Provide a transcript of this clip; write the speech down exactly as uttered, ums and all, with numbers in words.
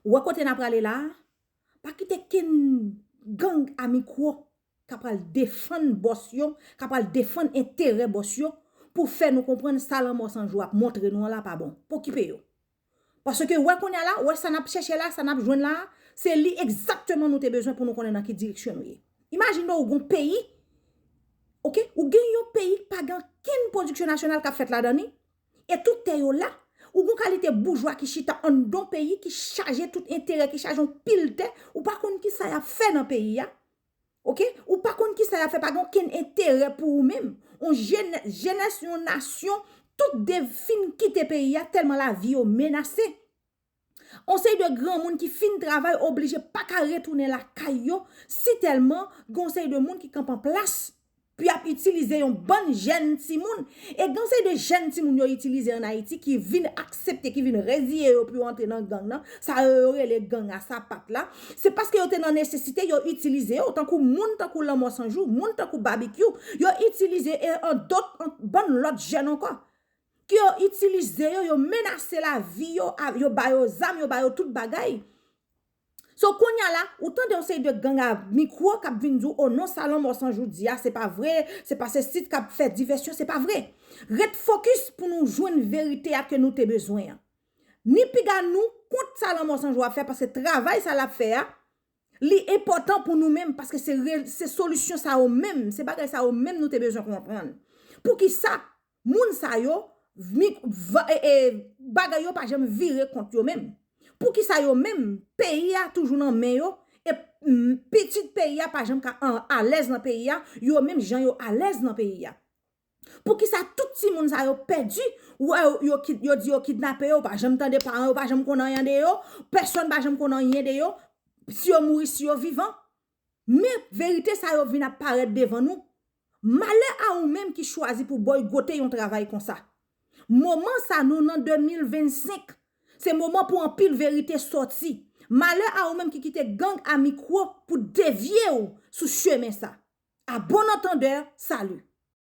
Ou wè kote n ap prale la a? Pa kite kenn gang a mikwo ka pral defann bòs yo, ka pral defann enterè bòs yo, pou fè nou konprann sa Lanmò San Jou ap montre nou an la pa bon. Pa okipe yo. Paske wè kounye a la, wè sa n ap chèche la, sa n ap jwenn la, se li egzakteman nou te bezwen pou nou konnen nan ki direksyon nou ye. Imajine w gen yon peyi, oke, ou gen yon peyi ki pa gen kenn pwodiksyon nasyonal k ap fèt ladan li, e tout tè yo la, ou gen yon kalite boujwa ki chita anndan yon peyi ki chaje tout enterè, ki chaje yon pil tè, ou pa konn kisa y ap fè nan peyi a. Oke? Ou pa konn kisa y ap fè, pa gen okenn enterè pou ou menm. On jenès, yon nasyon, tout de fin kite peyi a tèlman lavi yo menase. On seri de granmoun ki fin travay oblije pa ka retounen lakay yo, si tèlman gen on seri de moun ki kanpe an plas pou y ap itilize yon bann jèn timoun. E gen on seri de jèn timoun yo itilize ann Ayiti ki vin aksepte, ki vin reziye yo pou yo antre nan gang nan. Sa yo, yo rele gang a sapat la. Se paske yo te nan nesesite, yo itilize yo, tankou moun tankou Lanmò San Jou, moun tankou Babikyou, yo itilize e an dòt, an bann lòt jèn ankò. Ke yo itilize yo, yo menase lavi yo, a- yo ba yo zam, yo ba yo tout bagay. So, kounye a la, ou tande yon seri de gang a mikwo k ap vin di w, o non, sa Lanmò San Jou di a, se pa vre, se pa se sit k ap fè divèsyon, se pa vre. Ret fokis pou nou jwenn verite a ke nou te bezwen an. Ni piga nou kont sa Lanmò San Jou ap fè, paske travay sa l ap fè a, li enpòtan pou nou menm, paske se re- se solisyon sa yo menm, se bagay sa yo menm nou te bezwen konprann. Poukisa moun sa yo, mi- va- e- e- bagay yo pa janm vire kont yo menm? Poukisa yo menm, peyi a toujou nan men yo, e mm, pitit peyi a pa janm ka an- alèz nan peyi a, yo menm jan yo alèz nan peyi a? Poukisa tout timoun sa yo pèdi, ou wè yo, yo, kid- yo di yo kidnape yo, ou pa janm tande paran yo, pa janm konn anyen de yo, pèsonn pa janm konn anyen de yo, si yo mouri, si yo vivan? Men verite sa yo vin ap parèt devan nou. Malè a ou menm ki chwazi pou bòygote yon travay konsa. Moman sa nou nan de mil vennsenk, se moman pou anpil verite sòti. Malè a ou menm ki kite gang a mikwo pou devye w sou chemen sa. A bon antandè, sali.